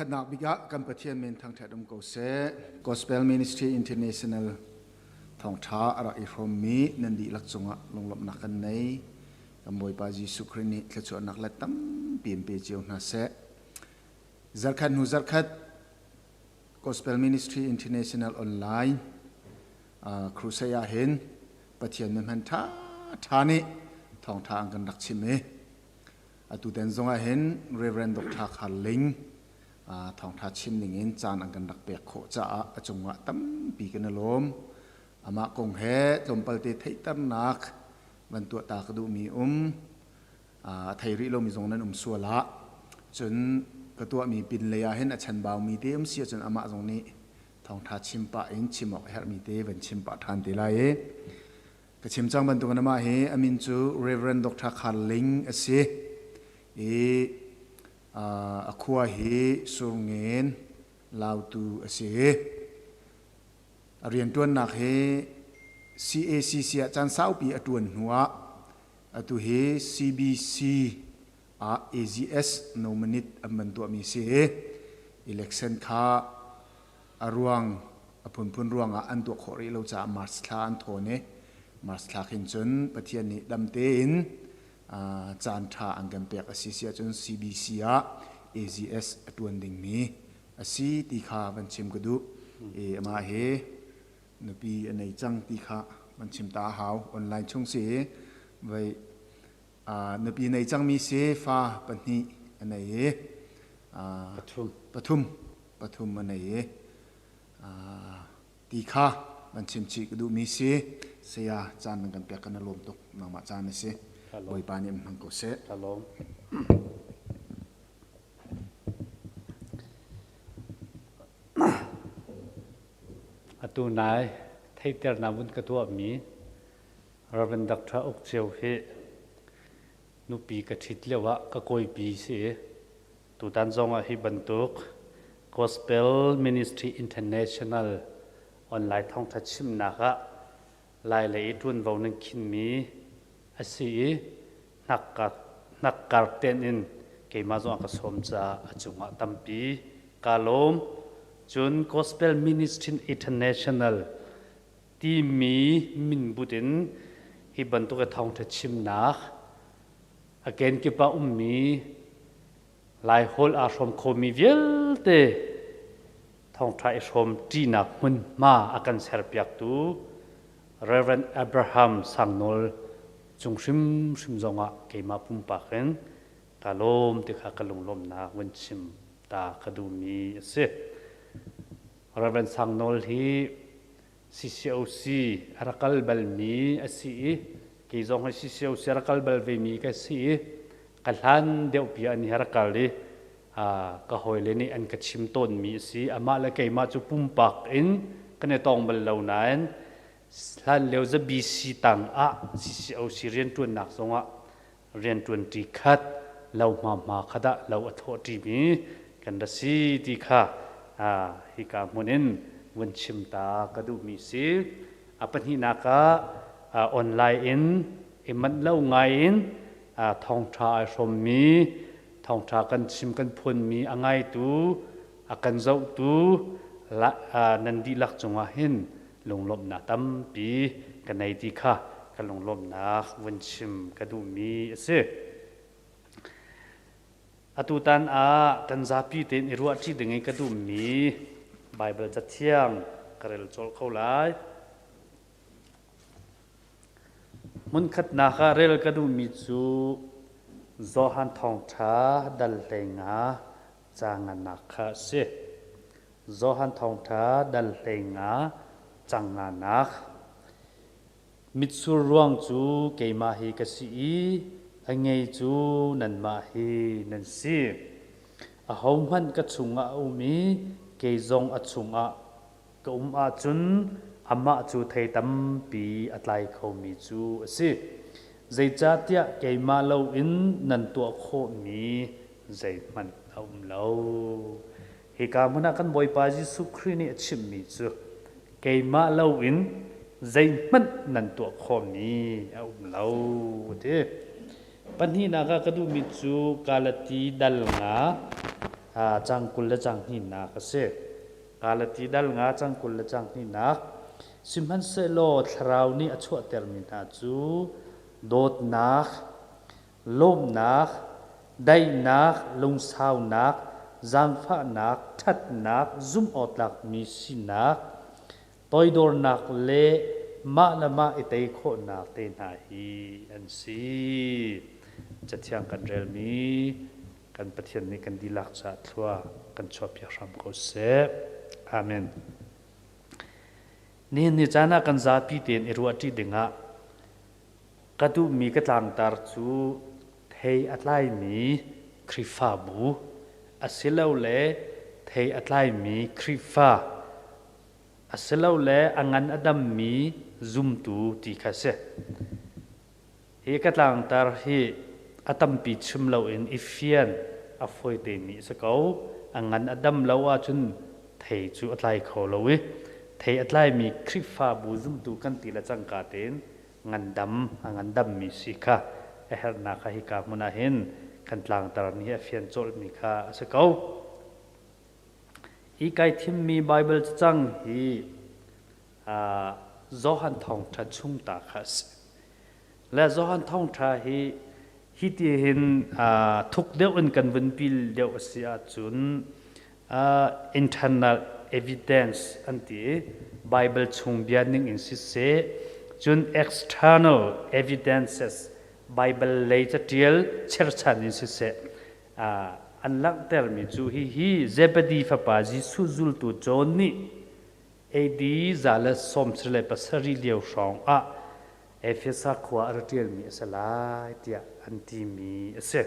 Pakhatnak bik ah kan Pathian min thangṭhat um ko seh. Gospel Ministry International thawngṭha a rak i hrawmmi nan dihlak cungah lunglawmhnak kan nei. Kan Bawipa Jesuh Khrih nih thluachuahnak let tampi in pe cio hna seh. Zarkhat hnu zarkhat Gospel Ministry International Online crusade ah hin Pathian mihman ṭha ṭha nih thawngṭha an kan rak chim i atutan zong ah hin Reverend Dr. Khar Ling thawngṭha chim ning in caan an kan rak pek khawh caah a cungah tampi kan i lawm. Amah kong he tlawmpal te theihternak van tuah ta ka duhmi um. A thei rih lomi zong nan um sual ah cun ka tuahmi pinlei ah hin a chanbaumi te um si ahcun amah zong nih thawngṭha chim pah in chim awk a herhmi te van chim pah ṭhan te lai i ka chim cang bantukin amah hi a min cu Reverend Dr. Khar Ling a si i a khua hi Surngen Lautu a si. A rianṭuannak hi CACC ah caan saupi a ṭuan hnuah atu hi CBC ah AGS nominate an van tuahmi si i election kha a ruang a phunphun ruangah an tuah khawh rih lo caah March thla an thawn i March thla khin cun Pathian nih dam tein caan ṭha an kan pek a si si ahcun CBC ah AGS a ṭuan dingmi a si ti kha van chim ka duh. I amah hi nupi a nei cang ti kha van chim ta a hau. Online chung si voi nupi nei cangmi si fa pahnih a nei i pathum pathum pathum a nei i ti kha van chim chih ka duhmi si. Saya caan nan kan pek kan i lawm tuk. Nangmah caan a si. Bawipa nih in hmang ko seh. Ka lawm. Atu nai theihternak vun ka tuahmi Rev. Dr. Uk Ceu hi nupi ka ṭhit lio ah ka kawipi si i tutan zong ah hi bantuk Gospel Ministry International online thawngṭha chimnak ah Lai lei i ṭuanvo nan khinmi a si i hnakkar tein in keimah zong a ka sawm caah a cungah tampi kaa lawm. Cun Gospel Ministry International timi minbut in hi bantuk i thawngṭha chimnak a kenkip ah ummi Laiholh aa hrawm khomi vialte thawngṭha i hrawm ṭinak hmunhma a kan serpiaktu Reverend Abraham Sangnawl cung hrimhrim zongah keimah pumpak in ka lawm ti kha ka lunglawmhnak vun chim ta ka duhmi a si. Reverend Sangnawl hi CCOC a rak kal balmi a si i kei zong hi CCOC a rak kal bal vemi ka si i ka hlan deuhpi ah ni a rak kal i ka hawile nih an ka chim tawnmi a si. Amah le keimah cu pumpak in kan i tong bal lo nain hlan lio za BC tang ah CCOC rianṭuannak zongah rianṭuanṭi khat lo hma hma khat ah lo a thawhṭimi kan ra si ti kha hika hmun in vun chim ta ka duhmi si. A pahnihnak ah online in i manh lo ngai in thawngṭha ai hrawmmi, thawngṭha kan chim kan phuanmi a ngaitu, a kan zohtu nan dihlak cungah hin lunglawmhnak tampi ka nei ti kha ka lunglawmhnak vun chim ka duhmi a si. Atutan ah kan zapi tein i ruahṭi ding i ka duhmi Baibal Cathiang ka rel colh ko lai. Hmunkhatnak ah rel ka duhmi cu Johan Thawngṭha dal 15 ca ngannak kha a si. Johan Thawngṭha dal 15 cang nganak. Mitsur ruang cu keimah hi ka si i a ngei cu nanmah hi nan si. Ahohmanh ka chungah a um i kei zong a chungah ka um ahcun amah cu thei tampi a tlai khomi cu a si. Zeicahtiah keimah loin nan tuah khawhmi zeihmanh a um lo. Hika hmun ah kan Bawipa Jesuh Khrih nih a chimmi cu keimah loin zeihmanh nan tuah khawhmi a um lo a ti. Pahnihnak ah ka duhmi cu Galati dal nga Cang 20 le cang hnihnak a si. Galati dal nga cang 20 le cang hnihnak. Sihmanhsehlaw Thlarau nih a chuahtermi hna cu dawtnak, lawmhnak, daihnak, lungsaunak, zaangfahnak, ṭhatnak, zumhawktlakmi sinak, toidornak le mah le mah i tei khawhnak te hna hi an si. Cathiang kan relmi kan Pathian nih kan dihlak caah thlua kan chuahpiak hram ko seh. Amen. Nihin ni caan ah kan zapi tein i ruahṭi dingah ka duhmi ka tlangtar cu thei a tlaimi Khrihfabu asilole thei a tlaimi Khrihfa asilole a ngan a dammi zumtu ti kha a si. Hi ka tlangtar hi a tampi chim loin i fian a fawi temi a si ko. A ngan a dam lo ahcun thei cu a tlai kho lo i thei a tlaimi Khrihfabu zumtu kan ti le cangka tein ngandam a ngandammi si kha a herhnak kha hika hmun ah hin kan tlangtar nih a fian cawlhmi kha a si ko. Hi kai thimmi Baibal cacang hi Johan Thawngṭha chung ta kha a si. Le Johan Thawngṭha hi hi ti hin thuk deuh in kan vun pil deuh a si ahcun internal evidence an ti i Bible chung bia ning in siseh cun external evidences Bible lei catial cherchan in siseh an langhtermi cu hihi Zebedi fapa Jesuh zultu John nih AD 177 lio hrawng ah Efesa khua a ra ṭialmi a si lai tiah an timi a si.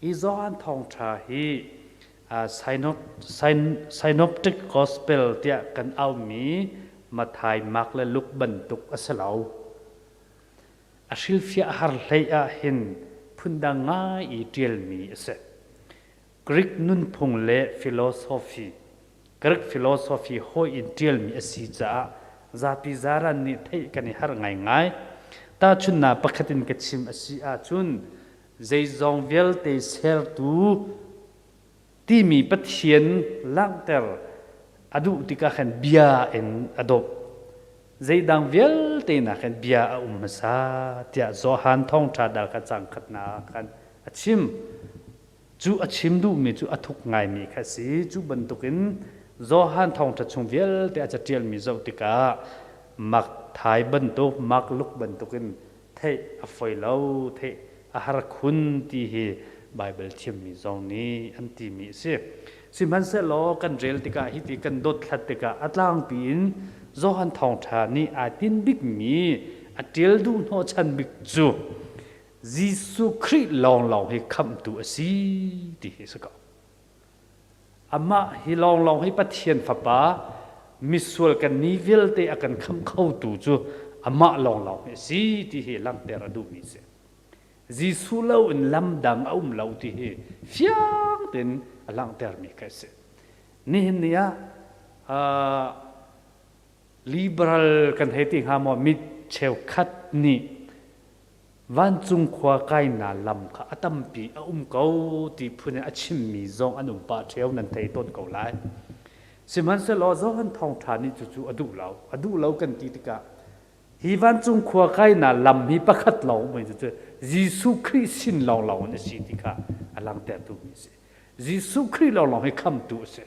Hi Johan Thawngṭha hi Synoptic Gospel tiah kan aumi Matthai, Mark le Luke bantuk a si lo. A hrilhfiah har hlei ah hin phundang ngai i ṭialmi a si. Greek nunphung le philosophy Greek philosophy hawi in ṭialmi a si caah zapi zaran nih theih kan i harh ngaingai. Tahchunhnak pakhat in ka chim a si ahcun zeizong vialte sertu timi Pathian langhter a duh tikah khan bia in a dawp. Zeidang vialte nakin bia a um hmasa tiah Johan thawngṭha dal kha cang khatnak khan a chim. Cu a chim duhmi cu a thuk ngaimi kha a si. Cu bantukin Johan thawngṭha chung vialte a caṭialmi zoh tikah Matthai bantuk, Mark, Luke bantukin theih a fawi lo, theih a har khun ti hi Baibal thiammi zong nih an timi a si. Sihmanhsehlaw kan rel tikah hiti kan dothlat tikah a tlangpi in Johan thawngṭha nih aa tin bikmi a ṭial duh hnawhchan bik cu Jesuh Khrih lawnglawng hi khamhtu a si ti hi a si ko. Amah hi lawnglawng hi Pathian Fapa misual kan ni vialte a kan khamh khotu cu amah lawnglawng hi a si ti hi langhter a duhmi a si. Jesuh lo in lam dang a um lo ti hi fiang tein a langhtermi kha a si. Nihin ni ah liberal kan hei ti hnga maw mi cheukhat nih Vancung khua kainak lam kha a tampi a um ko ti phun in a chimmi zong an um pah ṭheo nan thei tawn ko lai. Sihmanhsehlaw Johan Thawngṭha nih cucu a duh lo. A duh lo kan ti tikah hi vancung khua kainak lam hi pakhat lawng um cucu Jesuh Khrih sin lawnglawng in a si ti kha a langhtertu mi a si. Jesuh Khrih lawnglawng hi khamtu a si.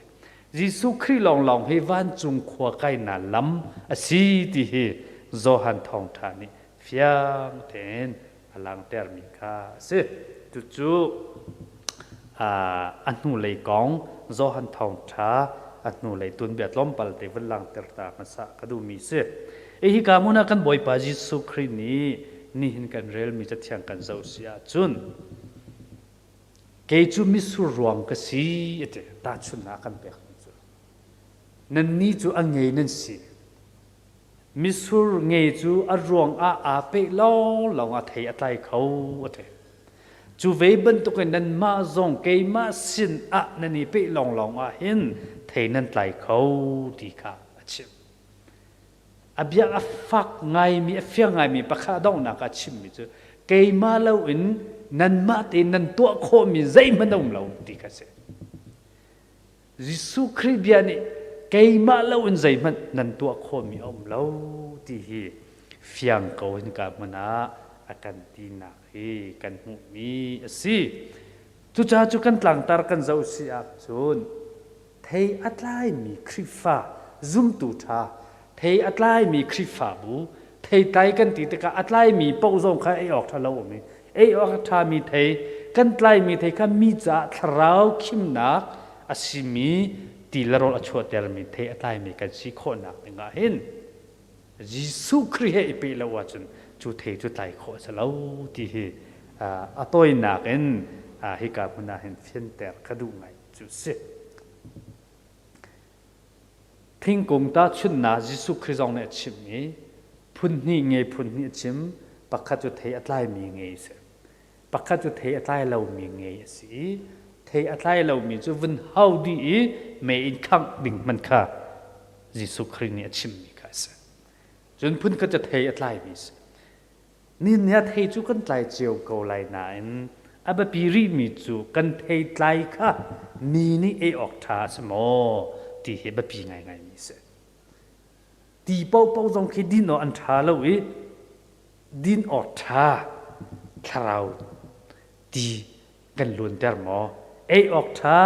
Jesuh Khrih lawnglawng hi vancung khua kainak lam a si ti hi Johan Thawngṭha nih fiang tein a langhtermi kha a si. Cucu a hnulei kong Johan Thawngṭha a hnulei tuanbia tlawmpal te vun langhter ta hmasa ka duhmi si. Hi ka hmun ah kan Bawipa Jesuh Khrih nih nihin kan relmi cathiang kan zoh si ahcun kei cu mitsur ruang ka si a ti. Tahchunhnak kan pekmi cu nannih cu a ngei nan si. Mitsur nge cu a ruang ah aa peh lawnglawng a thei a tlai kho a ti. Cu ve bantukin nanmah zong keimah sin ah nan i peh lawnglawng ah hin thei nan tlai kho ti kha a chim. A bia a fak ngaimi, a fiang ngaimi pakhat a donghnak ah chimmi cu keimah loin nanmah tein nan tuah khawhmi zeihmanh a um lo ti kha a si. Jesuh Khrih bia nih keimah lo in zeihmanh nan tuah khawhmi a um lo ti hi fiang ko in ka hmun ah a kan tinak hi kan hmuhmi a si. Cucaah cu kan tlangtar kan zoh si ahcun thei a tlaimi Khrihfa zumtu ṭha, thei a tlaimi Khrihfabu, theitlai kan ti tikah a tlaimi paoh zong kha ei awk ṭha lo um i ei awk a ṭhami thei kan tlaimi thei kha mi caah thlarau khimnak a simi ti le rawl a chuahtermi thei a tlaimi kan si khawhnak dingah hin Jesuh Khrih he i peh lo ahcun cu thei cu tlai khawh a si lo ti hi a tawinak in hika hmun ah hin fianter ka duh ngai cu si. Thingkung tahchunhnak Jesuh Khrih zong nih a chim i phun hnih ngei phun hnih a chim. Pakhat cu thei a tlaimi ngei a si. Pakhat cu thei a tlai lomi ngei a si i thei a tlai lomi cu vun hau dih i mei in khangh ding hmanh kha Jesuh Khrih nih a chimmi kha a si. Cun phun khat cu thei a tlaimi a si. Ni ah thei cu kan tlai cio ko lai nain a biapi rihmi cu kan theitlai kha mi nih ei awk ṭha a si maw ti hi biapi ngaingaimi a si. Ti paohpaoh zong khi din awk an ṭha lo i din awk ṭha thlarau ti kan luanter maw? Ei awk ṭha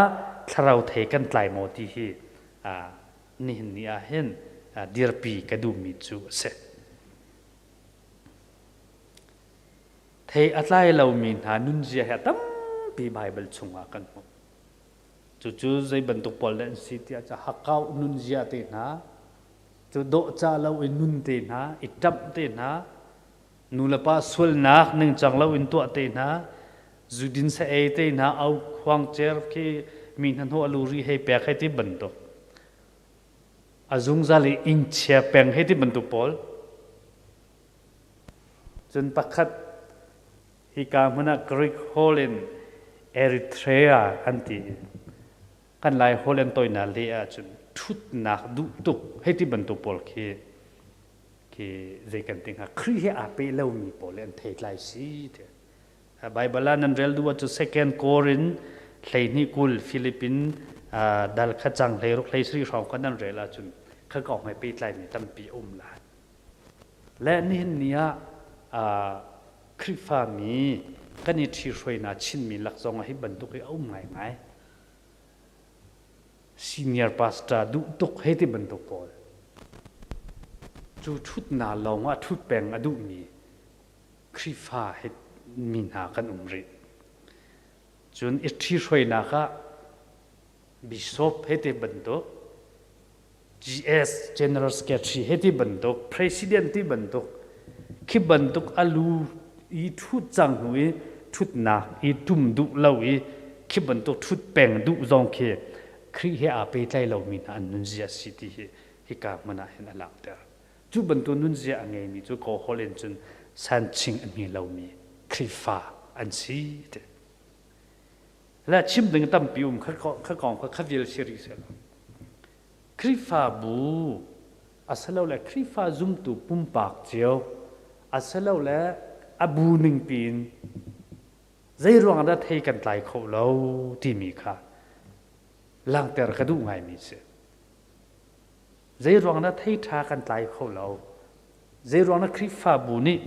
thlarau thei kan tlai maw ti hi nihin ni ah hin dirpi ka duhmi cu a si. Thei a tlai lomi hna nunzia hi a tampi Baibal chungah kan hmuh. Cucu zei bantuk pawl dah an si tiah ca hakkau nunzia te hna, cu dawhcah lo in nun te hna, i ṭamh te hna, nulepa sualnak ningcang lo in tuah te hna, zudin sa ei te hna, au khuang cer khi mi hnahnawh a luri hei pek hei ti bantuk. A zungzal i ingchia peng hei ti bantuk pawl. Cun pakhat hika hmun ah Greek holh in Eritrea an ti. Kan Lai holh an toinak leh ahcun ṭhutnak duh tuk hei ti bantuk pawl khi khi zei kan ti hnga Khrih he aa pe lomi pawl an theitlai si ti. Baibal ah nan rel duh ahcun Second Korin 12 kul Philippine dal kha cang 16 17 hrawng kha nan rel ahcun kha kong he pehtlaimi tampi a um lai. Le nihin ni ah Khrihfami kan i ṭhihruainak Chinmi lak zong ah hi bantuk hi a um ngaingai. Senior pastor duh tuk hei ti bantuk pawl. Cu ṭhutnak lawng ah ṭhut peng a duhmi Khrihfa he mi hna kan um rih. Cun i ṭhihruainak ah bishop hei ti bantuk GS General Secretary he ti bantuk President ti bantuk khi bantuk a lu i ṭhut cang hnu i ṭhutnak i ṭum duh lo i khi bantuk ṭhut peng duh zong khi Khrih he aa pehtlai lomi hna an nunzia si ti hi hika hmun ah hin a langhter. Cu bantuk nunzia a ngeimi cu Kawl in cun sanching a hmi lomi Khrihfa an si ti. Le chim ding tampi um kha kong kha kha vial si rih seh law. Khrihfabu asilole Khrihfa zumtu pumpak cio asilole a bu ningpi in zei ruang dah thei kan tlai kho lo timi kha langhter ka duh ngaimi si. Zei ruang dah thei ṭha kan tlai kho lo? Zei ruang dah Khrihfabu nih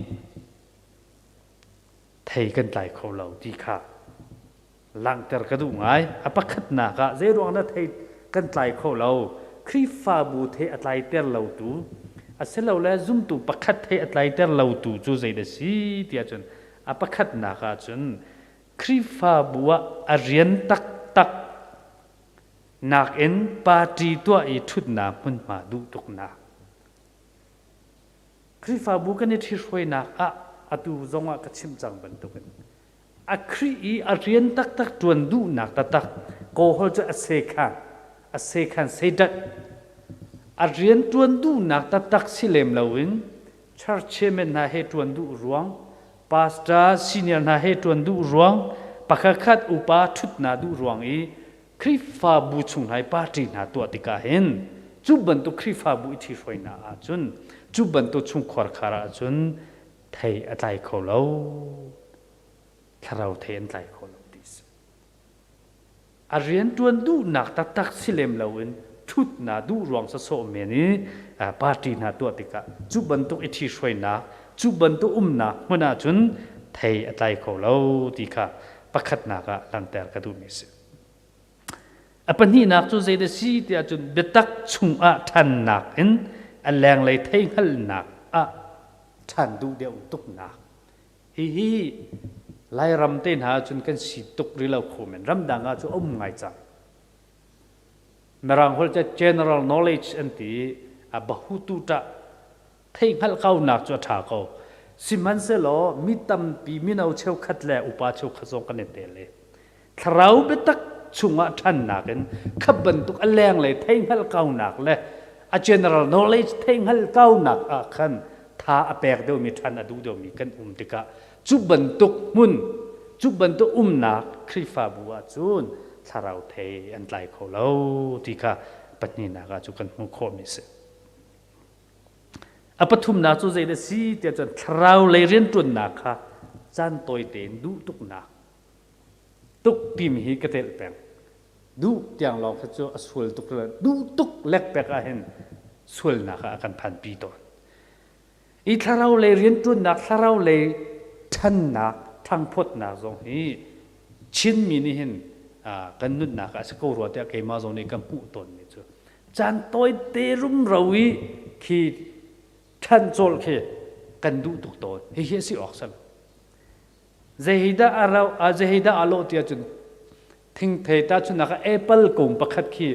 thei kan tlai kho lo ti kha langhter ka duh ngai. A pakhatnak ah zeiruang dah thei kan tlai kho lo? Khrihfabu thei a tlaiter lotu asilole zumtu pakhat thei a tlaiter lotu cu zei dah si tiah cun a pakhatnak ah cun Khrihfabu ah a rian taktak nakin party tuah i ṭhutnak hmunhma duh tuknak. Khrihfabu kan i ṭhihruainak ah atu zongah ka chim cang bantukin a Khrih i a rian taktak ṭuan duhnak taktak kawhol cu a sekhan a sekhan seidat a rian ṭuan duhnak taktak si lem loin church chairman hna he ṭuan duh ruang pastor senior hna he ṭuan duh ruang pakhatkhat upa ṭhutna duh ruang i Khrihfabu chung hna i party hna tuah tikah hin cu bantuk Khrihfabu i ṭhihruainak ahcun cu bantuk chungkhuar khar ahcun thei a tlai kho lo thlarau thei an tlai kho lo ti si. A rianṭuan duhnak taktak si lem loin ṭhutnak duh ruang sawsawh men i party hna tuah tikah cu bantuk i ṭhihruainak, cu bantuk umnak hmun ahcun thei a tlai kho lo ti kha pakhatnak ah langhter ka duhmi a si. A pahnihnak cu zeidah si tiah cun biatak chungah ṭhannak in a lenglei theihngalhnak ah ṭhan duh deuh tuknak. Hihi Lairam te hna ahcun kan si tuk rih lo kho men. Ramdang ah cu a um ngai cang. Mirang holh cu general knowledge an ti i a bahutu ṭah theihhngalh kaunak cu a ṭha ko. Sihmanhsehlaw mi tampi mino cheukhat le upa cheukhat zong kan i tel i thlarau biatak chungah ṭhannak in kha bantuk a lenglei theihhngalh kaunak le a general knowledge theihhngalh kaunak ah khan tha a pek deuhmi ṭhan a duh deuhmi kan um tikah cu bantuk hmun cu bantuk umnak Khrihfabu ah cun thlarau thei an tlai kho lo ti kha pahnihnak ah cu kan hmuh khawhmi a si. A pathumnak cu zei dah si tiah cun thlarau lei rianṭuannak kha caan tawi tein duh tuknak tuk timi hi ka telh peng. Duh tiang lawng kha cu a sual tuk duh tuk lekpek ah hin sualnak ah a kan phanpi tawn. I thlarau lei rianṭuannak, thlarau lei ṭhannak, ṭhangphawtnak zong hi Chinmi nih hin kan nunnak ah a si ko rua tiah keimah zong nih ka hmuh tawnmi cu caan tawite rumro i khi ṭhan cawl khi kan duh tuk tawn. Hihi a si awk si lo. Zeidah a rau, zeidah a lawh tiah cun thingthei tahchunhnak ah apple kung pakhat khi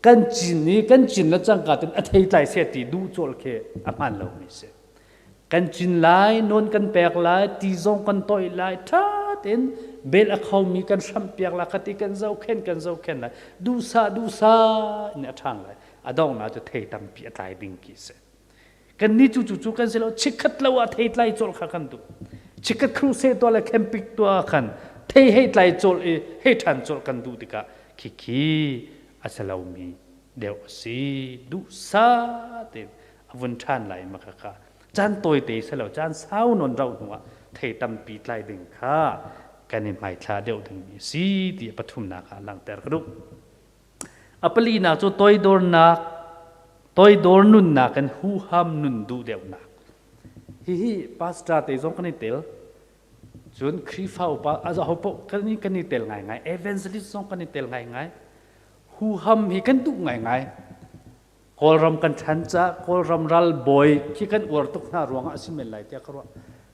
kan cin i kan cin le cangka tin a thei tlai seh ti duh cawl khi a hmaan lomi si. Kan cin lai, nawn kan pek lai, ti zong kan toih lai, ṭha tein bel a khomi kan hramh piak lai, khati kan zohkhenh kan zohkhenh lai, duhsah duhsah in a ṭhang lai. A donghnak cu thei tampi a tlai ding khi si. Kannih cu cu cu kan si lo chikkhat lo ah thei tlai cawlh kha kan duh. Chikkhat crusade tuah le camping tuah ah khan thei hei tlai cawlh i hei ṭhan cawlh kan duh tikah khikhi a si lomi deuh a si. Duhsah tein a vun ṭhan lai ma kha caan tawite si lo caan sau nawn rauh hnuah thei tampi tlai ding kha kan i hmaithla deuh dingmi a si ti a pathumnak ah langhter ka duh. A palinak cu toidornak, toidor nunnak in huham nun duh deuhnak. Hihi pastor te zong kan i tel. Cun Khrihfa upa a ho paoh kan i kan i tel ngaingai. Evangelist zong kan i tel ngaingai. Huham hi kan duh ngaingai. Kawlram kan ṭhan caah Kawlram ralbawi khi kan uar tuk hna ruangah a si men lai tiah ka ruah.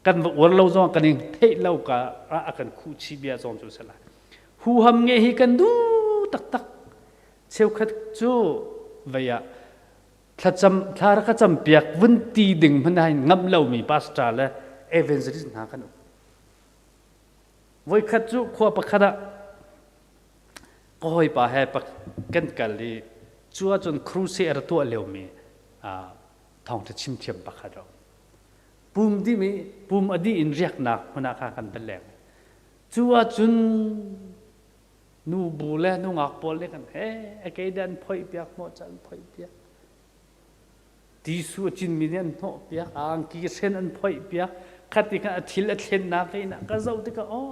Kan va uar lo zong kan i theih lo ka ah a kan khuhchih bia zong cu a si lai. Huham nge hi kan duh taktak. Cheukhat cu vei ah thlacam thla rak ka campiak vun ti ding hmanh ah ngamh lomi pastor le evangelist hna kan um. Voikhat cu khua pakhat ah ka hawipa he kan kal i cu ahcun crusade a tuah liomi thawngṭha chimthiam pakhat a um. Pum dimi pum a dih in riaknak hmun ah kha kan va leng. Cu ahcun nubu le nungak pawl nih kan he a keidan an phoih piak hnawh ca an phoih piak. Tisu a cinmi nih an hnawh piak, a angki hren an phoih piak. Khati khan a thil a thlennak in ka zoh tikah aw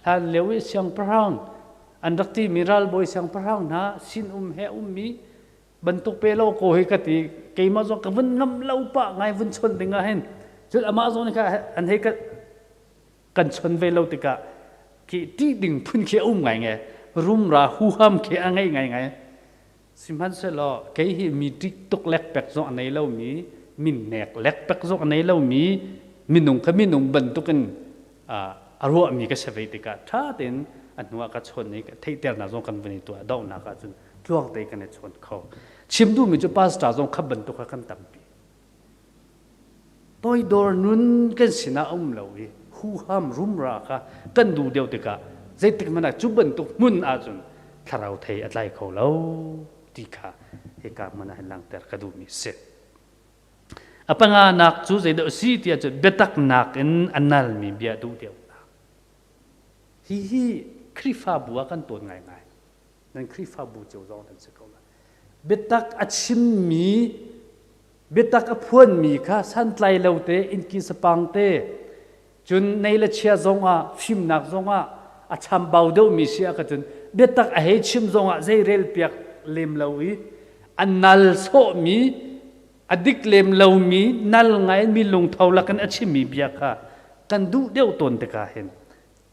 hlan lio i siangpahrang an rak timi ralbawi siangpahrang hna sinum he ummi bantuk pe lo ko hi ka ti keimah zong ka vun ngam lo pah ngai vun chawnh ding ah hin cun amah zong nih kha an hei ka kan chon ve lo tikah khi ṭih ding phun khi a um ngaingai rumra huham khi a ngei ngaingai sihmanhsehlaw kei hi mi ṭih tuk lekpek zong a nei lomi min nek lekpek zong a nei lomi minung kha minung bantukin a ruahmi ka si ve tikah ṭha tein a hnuah ka chawn i theihternak zong kan vun i tuah dohnak ahcun tluang te kan i chawn kho chim duhmi cu pastor zong kha bantuk kha kan tampi Toidor nun kan sinah a um lo i huham rumra kha kan duh deuh tikah zeitik hmanh ah cu bantuk hmun ahcun thlarau thei a tlai kho lo ti kha hika hmun ah hin langhter ka duhmi a si. A panganak cu zeidah a si tiah cun biataknak in a nalmi bia duh deuhnak. Hihi Khrihfabu ah kan tawn ngaingai. Nan Khrihfabu cio zong nan si ko lai. Biatak a chimmi biatak a phuanmi kha santlai lo te innki sapang te cun nei le chia zong ah fimnak zong ah a chambau deuhmi si ah ka cun Biatak a hei chim zongah zei rel piak lem lo i a nal sawhmi a dik lem lomi nal ngai mi lungtho lakin a chimmi bia kha kan duh deuh tawn tikah hin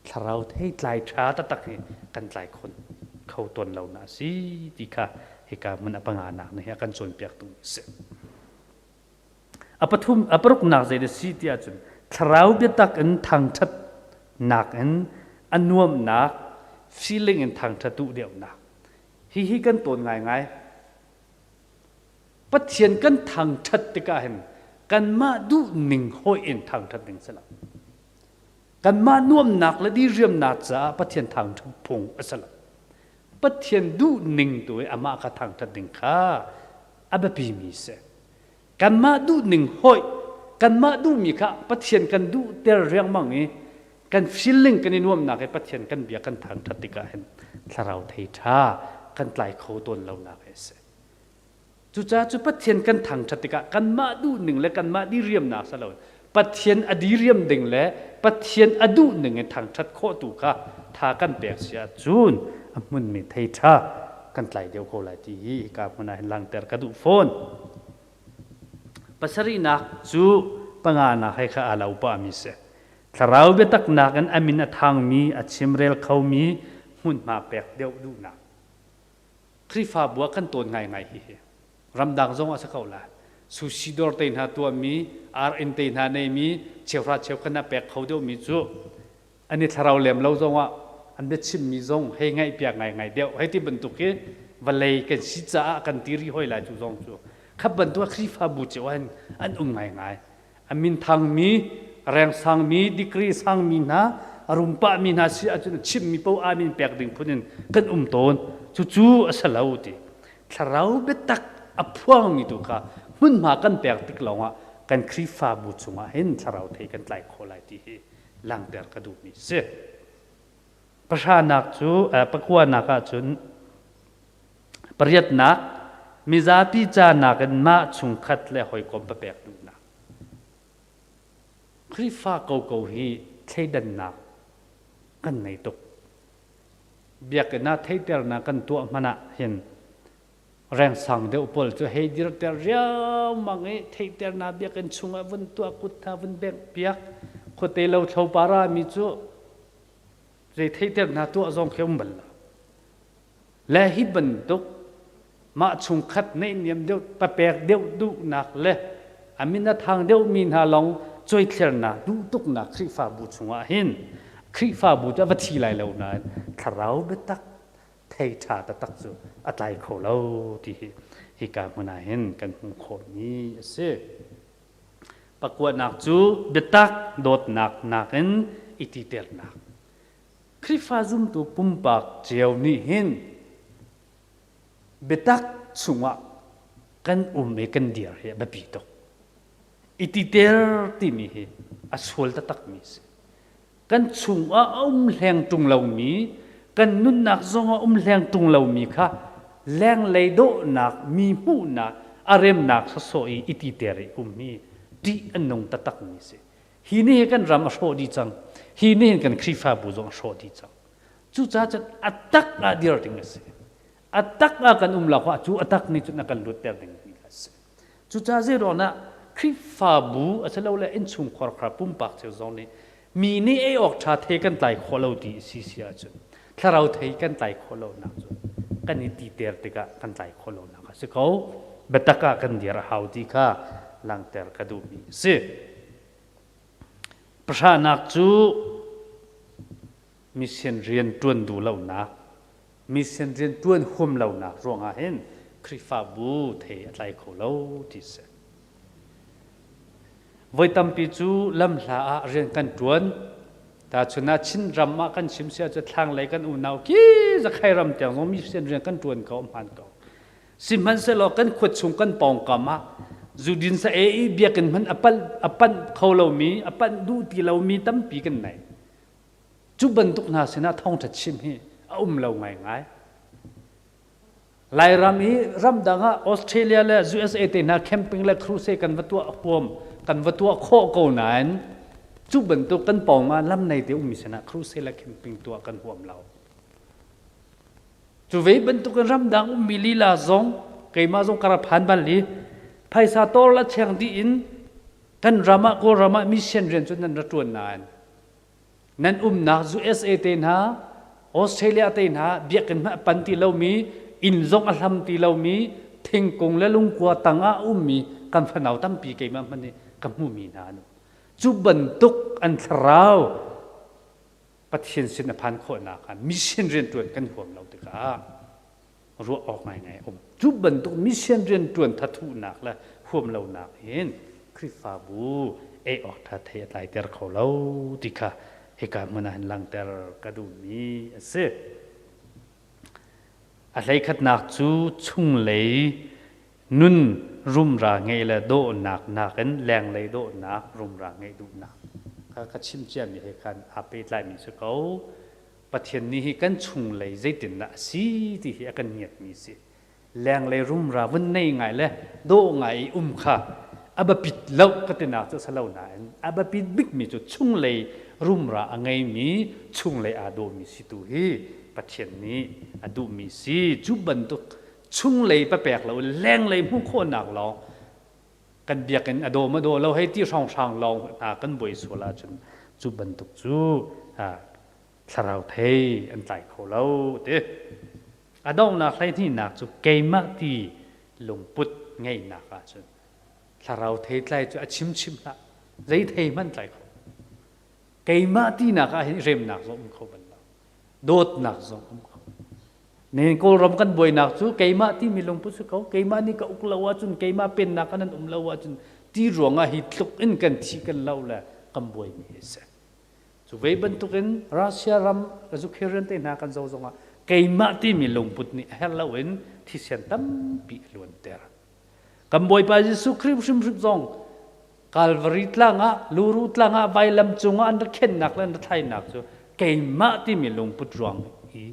thlarau thei tlai ṭha taktak hi kan tlai khon kho tawn lo na si ti kha hika hmun a panganak nih a kan cawnpiak tu a si. A pathum a paruknak zei da si ti ahcun thlarau biatak in thangṭhat nak in a nuamnak feeling in thangṭhat duh deuhnak hihi kan tawn ngaingai. Pathian kan thangṭhat tikah hin kanmah duhning hawih in thangṭhat ding si lo. Kanmah nuamnak le diriamnak caah Pathian thangṭhat phung a si lo. Pathian duhning tu i amah kha thangṭhat ding kha a biapimi si. Kanmah duhning hawih, kanmah duhmi kha Pathian kan duhter riangmang i kan feeling kan i nuamnak i Pathian kan bia kan thangṭhat tikah hin thlarau thei ṭha kan tlai kho tawn lonak a si. Cucaah cu Pathian kan thangṭhat tikah kanmah duhning le kanmah diriamnak si loin Pathian a diriam ding le Pathian a duhning in thangṭhat khawh tu kha tha kan pek si ahcun a hmunmi thei ṭha kan tlai deuh ko lai ti hi hika hmun ah hin langhter ka duh fawn. Pasarihnak cu panganak he kha aa lo pahmi si. Thlarau biataknak in a min a thangmi, a chimrel khomi hmunhma pek deuh duhnak. Khrihfabu ah kan tawn ngaingai hihi. Ramdang zong ah si ko lai. Sushi dawr te hna tuahmi, ar-inn te hna neimi, cheuhra cheukhat ah pek kho deuhmi cu an i thlarau lem lo zong ah an biachimmi zong hei ngaihpiak ngaingai deuh. Hei ti bantuk hi vawlei kan si caah kan ti rih hoi lai cu zong cu. Kha bantuk ah Khrihfabu cio ah hin an um ngaingai. A min thangmi, reng sangmi, degree sangmi hna, a rum pahmi hna si ahcun chimmi paoh amin pek ding phun in kan um tawn. Cucu a si lo ti. Thlarau biatak a phuangmi tu kha hmunhma kan pek tik lawngah kan Khrihfabu chungah hin thlarau thei kan tlai khawh lai ti hi langhter ka duhmi si. Pahranak cu pakuanak ahcun Pariatnak, mizapi ca nakin mah chungkhat le hawikom papek duhnak. Khrihfa koko hi thleidannak kan ngei tuk. Biakinn ah theiternak kan tuah hmanh ah hin rengsang deuh pawl cu hei dirter riangmang i theiternak biakinn chungah vun tuah kut hna vun bengh piak khuate lo thlo para mi cu zei theiternak tuah zong khi um bal lo. Le hi bantuk mah chungkhat neihniam deuh papek deuh duhnak le a min a thang deuhmi hna lawng cuaithlernak duh tuknak Khrihfabu chungah hin Khrihfabu cu a va thi lai lo nain thlarau biatak thei ṭha taktak cu a tlai kho lo ti hi hika hmun ah hin kan hmuh khawhmi a si. Pakuatnak cu biatak dawtnak nakin i titernak. Khrihfa zumtu pumpak cio nih hin biatak chungah kan um i kan dir hi a biapi tuk. I titer timi hi a sual taktakmi a si. Kan chungah a um hleng ṭung lomi, kan nunnak zongah um hleng ṭung lomi kha lenglei dawhnak, mi hmuhnak, a remnak sawsawh i i titer i um hi ṭih a nung taktakmi a si. Hi nih hin kan ram a hrawh dih cang. Hi nih hin kan Khrihfabu zong a hrawh dih cang. Cucaah cun a tak ah dir ding a si. A tak ah kan um lo ah cu a tak nih cun a kan lutter ding mi a si. Cucaah zeiruangah Khrihfabu asilole innchungkhar kha pumpak cio zong nih mi nih ei awk ṭha thei kan tlai khawh lo ti si si ahcun thlarau thei kan tlai khawh lonak cu kan i titer tikah kan tlai khawh lonak a si ko. Biatak ah kan dir a hau ti kha langhter ka duhmi a si. Pahranak cu mission rian ṭuan duh lonak, mission rian ṭuan huam lonak ruangah hin Khrihfabu thei a tlai kho lo ti a si. Voi tampi cu lamhla ah rian kan ṭuan. Tahchun ah Chinram ah kan chim si ahcun thlanglei kan unau ki Zakhai ram tiang zong mission rian kan ṭuan ko hmaan ko. Sihmanhsehlaw kan khua chung kan pawngkam ah zudin sa ei i biakinn hmanh a panh a panh kho lomi a panh duh ti lomi tampi kan nei. Cu bantuk hna sinah thawngṭha chim hi a um lo ngaingai. Lairam i ramdang ah Australia le USA te hna camping le crusade kan va tuah huam kan va tuah khawh ko nain cu bantuk kan pawng ah lam nei te ummi sinah crusade le camping tuah kan huam lo. Cu ve bantukin ramdang ummi lila zong keimah zong ka ra phan bal i phaisa tawr la cheng dih in kan ram ah Kawlram ah mission rian cu nan ra ṭuan nain nan umnak USA te hna Australia te hna biakinn hmanh a pan ti lomi inn zong a hlam ti lomi thingkung le lungkua tang ah a ummi kan fanau tampi keimah hmanh nih ka hmuhmi hna an um. Cu bantuk an thlarau Pathian sin a phan khawhnak ah mission rianṭuan kan huam lo tikah ruah awk ngaingai a um. Cu bantuk mission rianṭuan thathuhnak le huam lonak hin Khrihfabu ei awk ṭha thei a tlaiter kho lo ti kha hika hmun ah hin langhter ka duhmi a si. A hleikhatnak cu chunglei nun rumra ngeih le dawhnak nakin lenglei dawhnak rumra ngeih duhnak kha ka chim ciami he khan aa pehtlaimi si ko. Pathian nih hi kan chunglei zeitindah a si ti hi a kan ngiatmi si. Lenglei rumra vun nei ngai le dawh ngai i um kha a biapit lo ka tinak cu a si lo nain a biapit bikmi cu chunglei rumra a ngeimi chunglei aa dawmi si tu hi Pathian nih a duhmi si. Cu bantuk chunglei papek lo lenglei hmuh khawhnak lawng kan biakinn a daw ma daw lo hei ti hrawnghrang lawng hna kan buai sual ahcun cu bantuk cu thlarau thei an tlai kho lo ti. A donghnak hleihnihnak cu keimah ti lungput ngeihnak ahcun thlarau thei tlai cu a chimchim hlah, zei thei hmanh tlai kho. Keimah tinak ah hin remnak zong um kho bal lo, dawtnak zong um kho. Nihin Kawlram kan buainak cu keimah timi lungput si ko. Keimah nih ka uk lo ahcun, keimah pennak ah nan um lo ahcun ti ruangah hi tluk in kan thi kan lo le kan buaimi hi a si. Cu ve bantukin Russia ram Ukraine te hna kan zoh zongah keimah timi lungput nih a herh loin thisen tampi a luanter. Kan Bawipa Jesuh Khrih hrimhrim zong Calvary tlang ah, Luru tlang ah, vailam cungah an ra khennak le an ra thlainak cu keimah timi lungput ruang i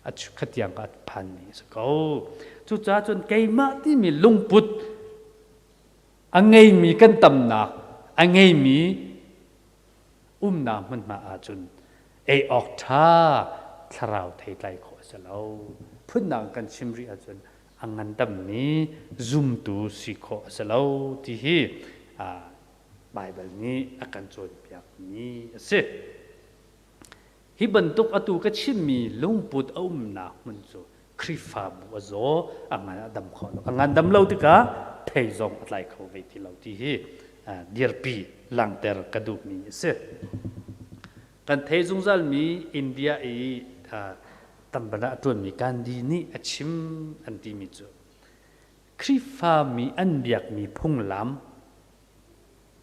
a khatiang ka phanmi a si ko. Cucaah cun keimah timi lungput a ngeimi kan tamnak, a ngeimi umnak hmunhma ahcun ei awk ṭha thlarau theitlai khawh a si lo. Phundang kan chim rih ahcun a ngandammi zumtu si khawh a si lo ti hi Baibal nih a kan cawnpiakmi a si. Hi bantuk atu ka chimmi lungput a umnak hmun cu Khrihfabu a zaw, a ngan a dam kho lo. A ngandam lo tikah thei zong a tlai kho ve ti lo ti hi dirpi langhter ka duhmi a si. Kan thei zungzalmi India i tambana a ṭuanmi Gandhi nih a chim an timi cu Khrihfami an biakmi phunglam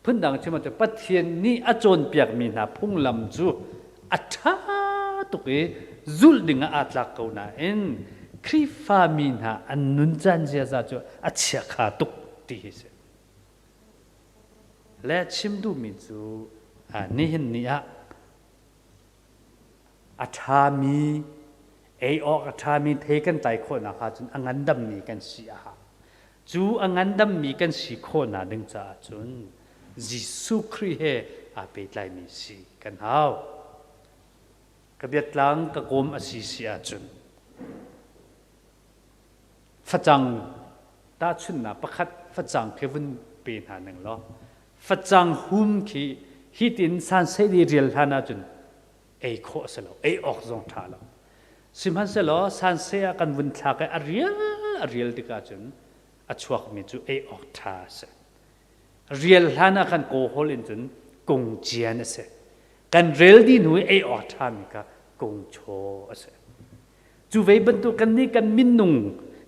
phundang chim ahcun Pathian nih a cawnpiakmi hna phunglam cu a ṭha tuk i zulh ding ah aa tlak ko nain Khrihfami hna an nuncan ziaza cu a chiakha tuk ti hi si. Le chim duhmi cu nihin ni ah a ṭhami ei awk a ṭhami thei kan tlai khawhnak ahcun a ngandammi kan si a hau. Cu a ngandammi kan si khawhnak ding caah cun Jesuh Khrih he aa pehtlaimi si kan hau. Ka biatlang ka kawm a si si ahcun facang tahchunhnak pakhat facang khi vun pe hna ning law facang hum khi hitin sansei i rial hlan ahcun ei khawh a si lo, ei awk zong ṭha lo. Sihmanhsehlaw sanseh ah kan vun thlak i a rial a rial tikah cun a chuakmi cu ei awk ṭha a si. Rial hlan ah khan kawhawl in cun kung cian a si. Kan rel dih hnu i ei awk ṭhami kha kung chaw a si. Cu ve bantuk kan nih kan minung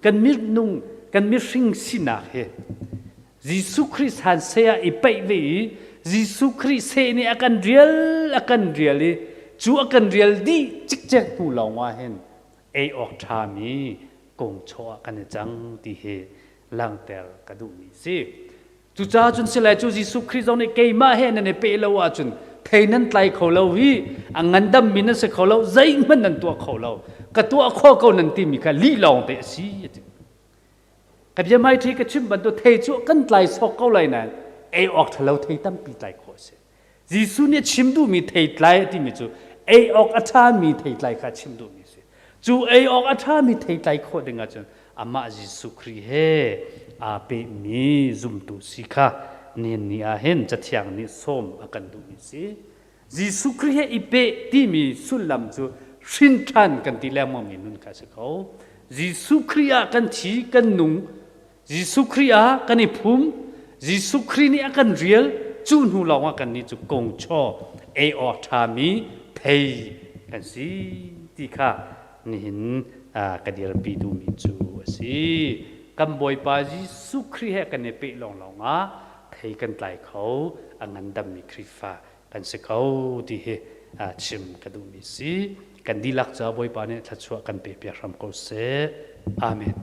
kan minung kan mihring sinak hi Jesuh Khrih san seh ah i paih ve i Jesuh Khrih seh nih a kan rial a kan rial i cu a kan rial dih cikcek hnu lawng ah hin ei awk ṭhami kung chaw ah kan i cang ti hi langhter ka duhmi si. Cucaah cun silai cu Jesuh Khrih zong nih keimah he nan i peh lo ahcun thei nan tlai kho lo hi a ngandammi nan si kho lo, zeihmanh nan tuah kho lo, ka tuah khawh ko nan timi kha lih lawng te a si a ti. Ka bia hmaiṭhi ka chim bantuk thei cu kan tlai sawk ko lai nain ei awk ṭhalo thei tampi tlai khawh a si. Jesuh nih a chim duhmi theitlai a timi cu ei awk a ṭhami theitlai kha a chim duhmi a si. Cu ei awk a ṭhami thei tlai khawh ding ahcun amah Jesuh Khrih he aa pehmi zumtu si kha nihin ni ah hin Cathiang nih sawm a kan duhmi si. Jesuh Khrih he i peh timi sullam cu hrin ṭhan kan ti lengmangmi nun kha a si ko. Jesuh Khrih ah kan thi, kan nung. Jesuh Khrih ah kan i phum. Jesuh Khrih nih a kan rial. Cu hnu lawngah kannih cu kongchaw ei awk ṭhami thei kan si ti kha nihin ka dirpi duhmi cu a si. Kan Bawipa Jesuh Khrih he kan i peh lawnglawng ah thei kan tlai kho, a ngandammi Khrihfa kan si kho ti hi chim ka duhmi si. Kan dihlak caah Bawipa nih thluachuah kan pe piak hram ko seh. Amen.